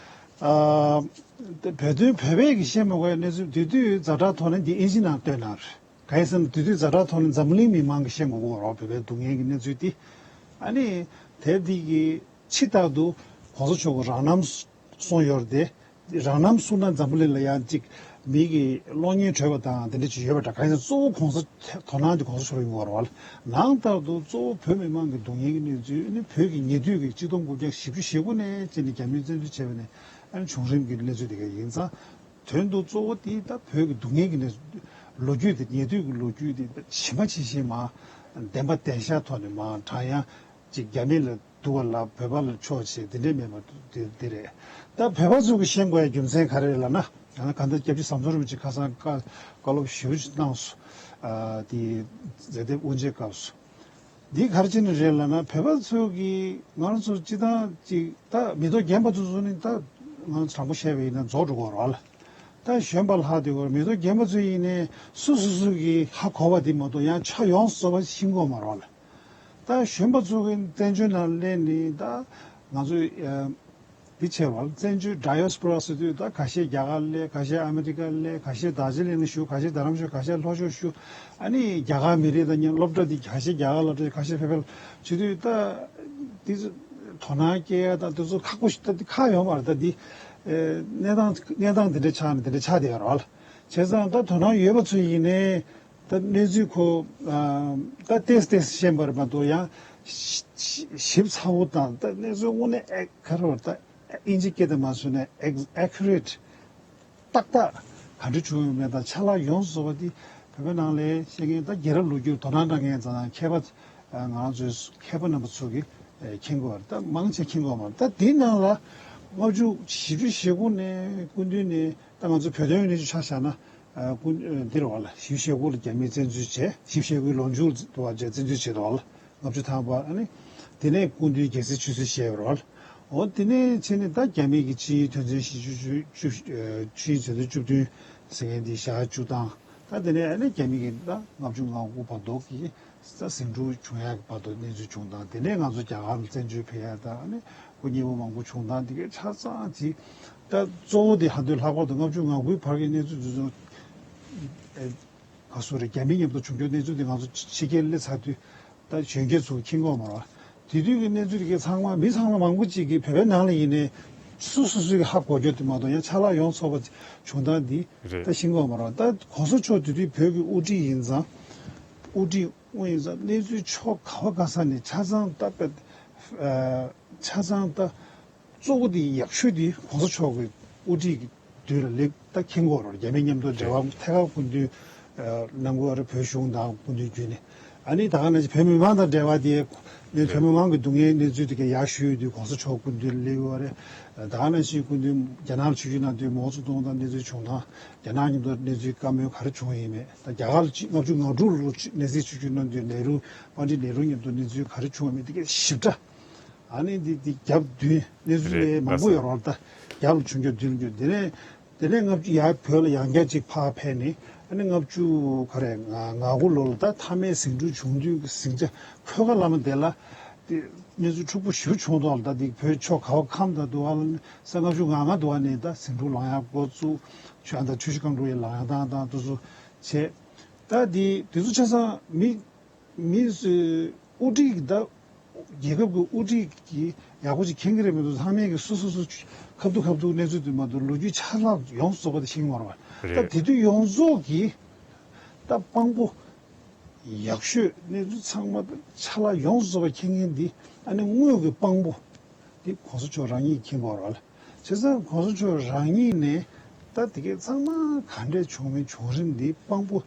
ཨ། བོད་དོན་བོད་པས་ཀྱིས་ཤེས་མ་དགོས་པའི་གནས་ཚུལ་དེ་དུས་ཛ་དྲག་ཐོག་ནས་འདི་ཨིན་ཇི་ནང་བཏོན་གནང་རེད། གང་ཡིན་ཟེར་ན་དེ་དུས་ཛ་དྲག་ཐོག་ནས་འཛམ་གླིང་མི་མང་གིས་ཤེས་དགོས་ཀྱི་ཡོད་རེད་བ། བོད་པའི་སྡུག་བསྔལ་གྱི་གནས་ཚུལ་འདི། ཨ་ནི་དེབ་འདི་གི་ཕྱི་ལྟར་དུ་གོང་ས་མཆོག་གི་རང་རྣམ་གསུངས་ཡོད་རེད་དེ། རང་རྣམ་གསུངས་ན་འཛམ་བུ་གླིང་ལ་ཡང་ཅིག་མི་གི་གློག་བརྙན་བྲོས་པ་དང་དེ་འདྲ་ཅིག་ཡོད་པ་འདྲ། གང་ཡིན་ཟེར་ན་གཙོ་བོ་གོང་ས་དོ་སྣང་དེ་གོང་ས་མཆོག་ཡིན་དགོས་རེད་བ། ནང་ལྟར་དུ་གཙོ་བོ་བོད་མི་མང་གི་སྡུག་བསྔལ་གྱི་གནས་ཚུལ་ནི་བོད་ཀྱི་ཉེ་དུས་ཀྱི་གཅིག་སྟོང་དགུ་བརྒྱ་བཞི་བཅུ་ཞེ་དགུ་ནས་བྱས་ནས་རྒྱ་མིས་བཙན་འཛུལ་བྱས་པ་ནས་ཨ་ནི་བྱུང་རིམ་གྱི་གནས་ཚུལ་དེ་ག་ཡིན་ཙང་། དོན་དུ་གཙོ་བོ་དེ་ད་བོད་ཀྱི་སྡུག་བསྔལ་གྱི་གནས་ལོ་རྒྱུས་དེ་ཉེ་དུས་ཀྱི་ལོ་རྒྱུས་དེ་ཇི་མ་ཇི་བཞིན་མར་བདེན་པ་བདེན་ཤག་ཐོག་ནས་མར་དྲངས་ཡ་ཅིག་རྒྱ་མི་ལ། འདུག་བ་ལ་བོད་པ་ལ་ཕྱོགས་བྱེད་དེ་འདྲས་མེད་པ་དེ་དེ་རེད། ད་བོད་པ་ཚོ་གི་ཤེས་དགོས་ཡ་རྒྱུ་མཚན་ག་རེ་རེད་ལབ་ན། ཡང་ན་གང་ལྟར་སྐྱབས་རྗེ་ཟམ་གདོང་རིན་པོ་ཆེ་ཁ་སང་བཀའ་བཀའ་སློབ་ཞེ་པོ་ཅིག་གནང་སོང་། ཨ་དེ་མཛད་དེབ་དབུ་འབྱེད་སྐབས་སུ། འདི་ག་རེ་བྱས་ནས་རེད་ལབ་ན་བོད་པ་ཚོ་གི་ང་རང་ཚོ་སྤྱི་བཏང་ཅིག་ད་མི་ཐོག་རྒན་པ་ཚོ་ཚོ་ནི་ད་ང་རང་ཚོ་དྲང་པོ་བཤད་པ་ཡིན་ན་རྫོགས་འགྲོ་གི་ཡོད་རེད་བ་ལ། ད་གཞོན་པ་ལྷག་དེ་གོ་མི་ཐོག་རྒན་པ་ཚོ་ཡིན་ནའི་སུ་སུ་སུ་གི་ཧ་གོ་བ་དེ་མ་གཏོགས་ཡང་ཆ་ཡོངས་སུ་རྫོགས་པ་ཤེས་ཀྱི་ཡོད་མ་རེད་བ་ལ། ད་གཞོན་པ་ཚོ་གི་བཙན་བྱོལ་ནང་སླེབས་ནས་ད་ང་ཚོ་ཨ་འདི་བྱས་པ་ལ་བཙན་བྱོལ་ཌའི་ཡོ་སི་པོ་ར་ཟེར་དུས་ད་ཁ་ཤས་རྒྱ་གར་སླེབས། ཁ་ཤས་ཨ་མི་རི་ཀ་སླེབས། ཁ་ཤས་རྡ་རྗེ་གླིང་ལ་བཞུགས། ཁ་ཤས་རྡ་རམ་ས་ལ། ཁ་ཤས་ལྷོ་ཕྱོགས་བཞུགས། ཨ་ནི་རྒྱ་གར་མི་རིགས་དང་མཉམ་སློབ་གྲྭ་འདི་ཁ་ཤས་རྒྱ་གར་སློབ་གྲྭ། ཁ་ཤས་བོད་པའི་བྱེད་དུས་ད་འདི་ཚོ་དོ་སྣང་སྐྱེ་ཡ་དང་དེ་ཚོ་ཁག་པོ་ཞིག་ད་འདི་ཁག་ཡོད་མ་རེད། ད་འདི་ཨ་གནས་སྟངས་གནས་སྟངས་འདི་འདྲ་ཆགས་ནས་འདི་འདྲ་ཆགས་བསྡད་ཡོད་རེད་བ་ལ། བྱས་ཙང་ད་དོ་སྣང་ཡོད་པ་ཚོ་ཡིན་ནའི། ད་གནས་ཚུལ་ཁོ་ཨ་ད་ཏེས་ཏེས་ཤེས་པར་མ་གཏོགས་ཡང་ཞིབ་ཞིབ་ཚགས་པོ་དང་ད་གནས་ཚུལ་དངོས་གནས་ཨེ་ག་རེ་ད་ཨིན་ཇི་སྐད་དུ་མ་སོང་ནས་ཨེག་ཨེ་ཁུ་རེ་ཊི་ཏག་ཏག་ག་འདྲ་བྱུང་ཡོད་མེད་དང་ཆ་ལག་ཡོངས་སུ་རྫོགས་པ་འདི་བོད་པའི་ནང་ལ་ཤེས་མཁན་ད་རྒྱལ་རབས་ལོ་རྒྱུས་དོ་སྣང་གནང་མཁན་ཙམ་མཁས་པ་ང་རང་ཚོའི་མཁས་པ་རྣམ་པ་ཚོ་གིས་མཁྱེན་དགོས་པ་རེད། ད་མང་ཆེ་མཁྱེན་དགོས་པ་རེད། ད་འདིའི་ནང་ལ་ལྔ་བཅུ་བཞི་བཅུ་ཞེ་དགུ་ནས་སྐུ་མདུན་ནས། ད་ང་ཚོ་བོད་དོན་གནས་ཚུལ་ཆ་བཞག་ན། ཨ་སྐུ་འདིར་བ་ལ་བཞི་བཅུ་ཞེ་དགུ་ལ་རྒྱ་མིས་བཙན་འཛུལ་བྱས། བཞི་བཅུ་ཞེ་དགུའི་ལོ་མཇུག་ཏུ་བ་བྱས་བཙན་འཛུལ་བྱས་འདུག་བ་ལ། ལྔ་བཅུ་ཐམ་པ་ཨ་ནི། དེ་ནས་སྐུ་མདུན་རྒྱལ་སྲིད་ཆུད་ཟོས་བྱས་པ་རེད་བ་ལ། འོ་དེ་ནས་ཕྱིན་ནས་ད་རྒྱ་མི་གི་ཆིངས་ཡིག་དོན་ཚན་བཞི་བཅུ་བཅུ་བཅུ་ཆིངས་ཡིག་དོན་ཚན་བཅུ་བདུན་ཟེར་མཁན་འདི་ཞག་བཅུ་བཏང་། ད་དེ་ནས་ཨ་ནི་རྒྱ་མི་གི་ད་ལྔ་བཅུ་ང་དགུ་བར་དུ་གི་ད་ཟིང་འཁྲུག་བྱུང་ཡག་གི་བར་དུ་གནས་ཚུལ་བྱུང་སྟངས། དེ་ནས་ང་ཚོ་རྒྱ་གར་ལ་བཙན་བྱོལ་ཕེབས་ཡག་དང་ཨ་ནི་སྐུ་ཉིད་པོ་མང་པོ་བྱུང་སྟངས་དེ་གའི་ཆ་ཚང་ཅིག་ད་གཙོ་བོ་དེ་ཧ་དོད་ལྷག་པར་དུ་ལྔ་བཅུ་ང་དགུའི་བར་གྱི་གནས་ཚུལ་དེ་ཚོ་ཨེ་ག་སོ་རེད། རྒྱ་མིའི་མཉམ་དུ་བྱུང་རྒྱུ་གནས་ཚུལ་དེ་ང་ཚོ་ཕྱི་རྒྱལ་སླེབས་ཚར་དུས་ད་གཞོན་སྐྱེས་ཚོ་མཁྱེན་གྱི་ཡོད་མ་རེད། དེ་དུས་ཀྱི་གནས་ཚུལ་དེ་གའི་ཚང་མ་མི་ཚང་མ་མང་པོ་ཅིག་གིས་བོད་པའི་ནང་ལ་ཡིན་ནའི་སུ་སུ་སུ་གིས་ཧ་གོ་རྒྱུ་དེ་མ་གཏོགས་ཡང་ཆ་ལག་ཡོངས་རྫོགས་པ་བྱུང་སྟངས་འདི་རེད། ད་ཤེས་ཀྱི་ཡོད་མ་རེད། ད་གོང་ས་མཆོག་དེ་དུས་བོད་ཀྱི་དབུ་ཁྲིད་ཡིན་ཙང་། དབུ་ཁྲིད་དབུ་ཡིན་ཙང་གནས་ཚུལ་ཕྱོགས་ག་བ་ག་ས་ནས་ཆ་ཚང་ད་པད་ཨ་ཆ་ཚང་ད་གཙོ་བོ་དེ་ཡག་ཤོས་དེ་གོང་ས་མཆོག་གི་དབུ་ཁྲིད་ཀྱི་དུས་ལ་སླེབས། ད་མཁྱེན་གྱི་ཡོད་རེད། རྒྱ་མིའི་མཉམ་དུ་འབྲེལ་བ་ཐད་ཀར་སྐུ་མདུན་ཨ་གནང་དགོས་རེད། བོད་གཞུང་དང་སྐུ་མདུན་བརྒྱུད་ནས་ ཨ་ནི་ད་ག་ནང་བཞིན་བོད་མི་མང་དང་འབྲེལ་བ་དེ་ནི་བོད་མི་མང་གི་སྡུག་བསྔལ་གནས་ཚུལ་དེ་ག་ཡར་ཞུས་དུས་གོང་ས་མཆོག་སྐུ་མདུན་སླེབས་ཡོད་རེད། ད་ག་ནང་བཞིན་སྐུ་མདུན་རྒྱ་ནག་ལ་ཆིབས་བསྒྱུར་གནང་དུས་མའོ་ཙེ་ཏུང་དང་གནས་ཚུལ་བྱུང་སྟངས། རྒྱ་ནག་མཉམ་དུ་གནས་ཚུལ་བཀའ་མོལ་ག་རེ་བྱུང་ཡིན་མེད། ད་རྒྱ་གར་ལ་ཆིབས་ལྔ་བཅུ་ང་དྲུག་ལོ་ནེ་ཙིའི་ཆིབས་བསྒྱུར་གནང་དུས་ནེ་རུ་པཎ་ཌི་ནེ་རུ་མཉམ་དུ་གནས་ཚུལ་ག་རེ་བྱུང་ཡོད་མེད་དེ་གའི་ཞིབ་ཕྲ། ཨ་ནི་འདི་འདི་རྒྱབ་མདུན་གནས་ཚུལ་རེད་ལས་མང་པོ་ལགས་ཡོད་རེད་ད། རྒྱབ་ལ་བྱུང་རྒྱུ་མདུན་ལ་འགྱུར། དེ་ནས་དེ་ནས་ལྔ་བཅུ་ཡར་བོད་ལ་ཡང་བསྐྱར་ཅིག་ཕར་ཕེབས་ནས། ཨ་ནི་ལྔ་བཅུ་ག་རེ་ང་ང་དགུ་ལོ་ལ་ད་མཐའ་མའི་ཟིང་འཁྲུག་བྱུང་དུས་ཀྱི་ཟིང་ཆ་ཁོལ་ཁ་བླ་མ་དེ་ལ་དེ་གནས་ཚུལ་འཁྲུག་པོ་ཞེ་པོ་བྱུང་དོགས་ལ། ད་དེ་བོད་ཕྱོགས་ག་བ་ཁམས་དང་དུ་བ་ལ་ནི་ས་ལྔ་བཅུ་ང་ལྔ་དུ་བ་ནས་ད་ཟིང་འཁྲུག་ལངས་ཡག་འགོ་བཙུགས། ཆོས་ཨ་ད་ཆུ་བཞི་སྒང་དྲུག་ཡི་ལངས་ཡག་དང་དང་དུ་སུ་བྱས། ད་དེ་དེ་ཚོ་ཆ་ཚང་མི་མི་ཚོས་དབུ་ཁྲིད་ཀྱི་ད་རྒྱལ་ཁབ་ཀྱི་དབུ་ཁྲིད་ཀྱིས་ཡག་པོ་ཅིག་མཁྱེན་གྱི་རེད་མི་འདུག་ཚང་མས་ཀྱི་སོ་སོ་སོ་ཁ་ཐུག་ཁ་ཐུག་གནས་ཚུལ་དུ་མ་གཏོགས་ལོ་རྒྱུས་ཆ་ལག་ཡོངས་རྫོགས་པ་དེ་ཤེས་ཀྱི་མ་རེད་པ། ད་རེད། དེ་དུས་ཡོངས་རྫོགས་ཀྱིས་ད་དཔང་པོ་ཡག་ཤོས་གནས་ཚུལ་ཚང་མ་ཆ་ལག་ཡོངས་རྫོགས་པ་མཁྱེན་མཁན་འདི་ཨ་ནི་དངོས་ཀྱི་དཔང་པོ་འདི་གོང་ས་མཆོག་རང་ཉིད་མཁྱེན་པ་རེད་པ། བྱས་ཙང་གོང་ས་མཆོག་རང་ཉིད་ནས་ད་དེ་གའི་ཚང་མ་ག་འདྲས་བྱུང་མིན་བྱུང་རིམ་འདི་དཔང་པོ་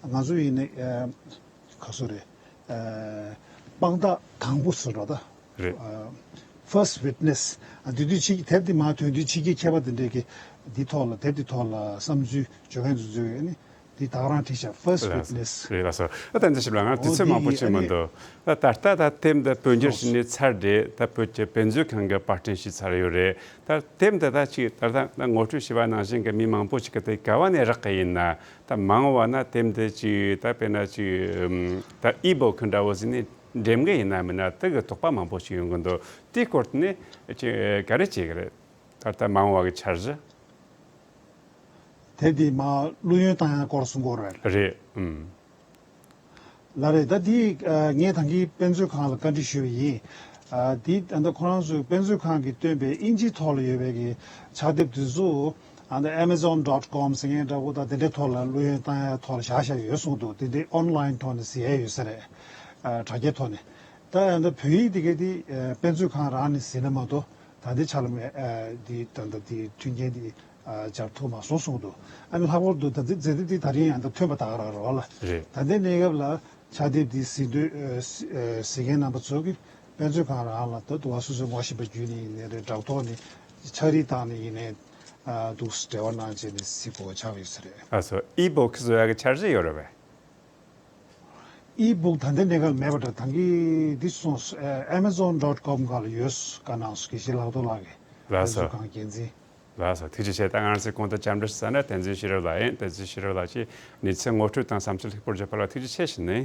ང་ཚོ་ཡིན་ནའི་ག་སུ་རེད། ཨ། དཔང་རྟགས་དང་པོ་ཟེར་བ་ད། རེད། ཨ། first witness། ཨ། དེ་དུས་ཕྱི་དེབ་དེ་མར་ཐོན་དུས་ཕྱི་རྒྱལ་མཁས་པ་དེ་འདྲས་ཀྱིས་འདི་ཐོག་ལ་དེབ་དེ་ཐོག་ལ་བསམ་ཚུལ་བརྗོད་མཁན་ཚོ་ཚོས་ནི་འདི་ད་ག་རང་བྲིས་ཤག first witness། རེད་ལགས་སོ། ཨ། ད་འདི་ཞིབ་ལ་ང་དུས་ཚོད་མང་པོ་ཅིག་མི་འདུག་ད་ད་ལྟ་ད་དེབ་འདི་བོད་འགྱུར་ཞིག་ནས་ཚར་རེད། ད་བོད་ཀྱི་དཔེ་མཛོད་ཁང་གིས་པར་སྐྲུན་བྱས་ཚར་ཡོད་རེད། ད་དེབ་འདི་ད་ཅིག་ད་ལྟ་ད་ངོ་སྤྲོད་བྱས་པ་ནང་བཞིན་གྱི་མི་མང་པོ་ཅིག་གིས་དེ་ག་བ་ནས་རག་གི་ཡིན་ན། ད་མང་བ་ན་དེབ་འདི་ཅིག་ད་དཔེར་ན་ཅིག་ད་ཨི་བོ་ཁི་འདྲ་བོ་ཟིག་ནས་འགྲེམས་གི་ཡིན་ན་མིན་ན་དེ་གི་དོགས་པ་མང་པོ་ཞིག་ཡོང་གི་འདུག་དེའི་སྐོར་ནས་ཅིག་ག་རེ་བྱེད་གི་རེད། ད་ལྟ་མང་བ་གི་འཆར་གཞི། དེབ་འདི་མར་བླུ་ཡོན་བཏང་ཡ་སྐོར་གསུང་གི་ཡོད་རེད། རེད། ཨུམ། ལགས་རེད། ད་འདི་ཨ་ངས་ད་གིན་དཔེ་མཛོད་ཁང་ལ་བཀའ་འདྲི་ཞུས་པ་ཡིན། ཨ་འདི་ད་ལྟ་ཁོ་རང་ཚོས་དཔེ་མཛོད་ཁང་གིས་བཏོན་པའི་དབྱིན་ཇིའི་ཐོག་ལ་ཡོད་པའི་གི་ཕྱག་དེབ་དེ་ཚོ་ཨ་ད་amazon dot com ཟེར་མཁན་འདྲ་བོ་དང་དེ་འདྲའི་ཐོག་ལ་བླུ་ཡོན་བཏང་ཡ་ཐོག་ལ་བཞག་བཞག་ཡོད་གསུངས་འདུག་དེ་འདྲའི་online ཐོག་ནས་གཟིགས་ཡ་ཡོད་ས་རེད། ཨ་དྲ་རྒྱའི་ཐོག་ནས། ད་ཨ་ད་བོད་ཡིག་དེ་ག་དེ་ཨ་དཔེ་མཛོད་ཁང་རང་ནས་གཟིགས་ན་མ་གཏོགས། ད་ལྟའི་ཆ་ལ་མེད། ཨ་འདི་ད་ལྟ་འདི་མཐུན་རྐྱེན་འདི་ཨ་སྦྱར་ཐུབ་མ་སོང་གསུངས་འདུག་ཨ་ནི་ལྷག་པར་དུ་ད་ལྟའི་མཛད་དེབ་འདི་ད་རིང་ཡང་ད་ཐོན་པ་ད་ག་རང་རེད་པ་ལགས། རེད། ད་ལྟའི་གནས་སྐབས་ལ་ཕྱག་དེབ་འདི་གཟིགས་འདོད་ཨ་གཟིགས་ཨ་གཟིགས་མཁན་རྣམ་པ་ཚོ་གིས་དཔེ་མཛོད་ཁང་རང་ལ་ད་དུ་བ་སོ་སོའི་ངོ་ཤེས་པ་བརྒྱུད་ནས་ཡིན་ནའི་རེད། དྲ་ཐོག་ནས་ཕྱག་བྲིས་བཏང་ནས་ཡིན་ནའི་ཨ་འདུག་འབྲེལ་བ་གནང་བྱས་ནས་གཟིགས་དགོས་པ་ཆགས་ཡོད་ས་རེད། ཨ་སོ། ཨི་བོ་ཁི་བཟོ་ཡག་གི་འཆར་གཞི་ཡོད་རེད་པས། ཨི་བུག་ད་ལྟའི་གནས་སྐབས་མེད་པ་འདྲ། ད་གིན་འདི་སོང་སོང་། ཨེ་amazon dot com སྒང་ལ་ཡོད། བཀའ་གནང་སོང་། དགེ་བཤེས་ལག་ཐོག་ལགས་ཀྱིས། ལགས་སོ། དཔེ་མཛོད་ཁང་འགན་འཛིན། ལགས་སོ། ཐུགས་རྗེ་ཆེ། ད་ང་རང་ཚོའི་གོང་དུ་བཅར་འདྲི་ཞུ་ས་ནི་བསྟན་འཛིན་ཤེས་རབ་ལགས་ཡིན། བསྟན་འཛིན་ཤེས་རབ་ལགས་ཀྱིས་གནས་ཚུལ་ངོ་སྤྲོད་དང་བསམ་ཚུལ་ལྷུག་པོར་བརྗོད་པ་ལ་ཐུགས་རྗེ་ཆེ་ཞུ་ནི།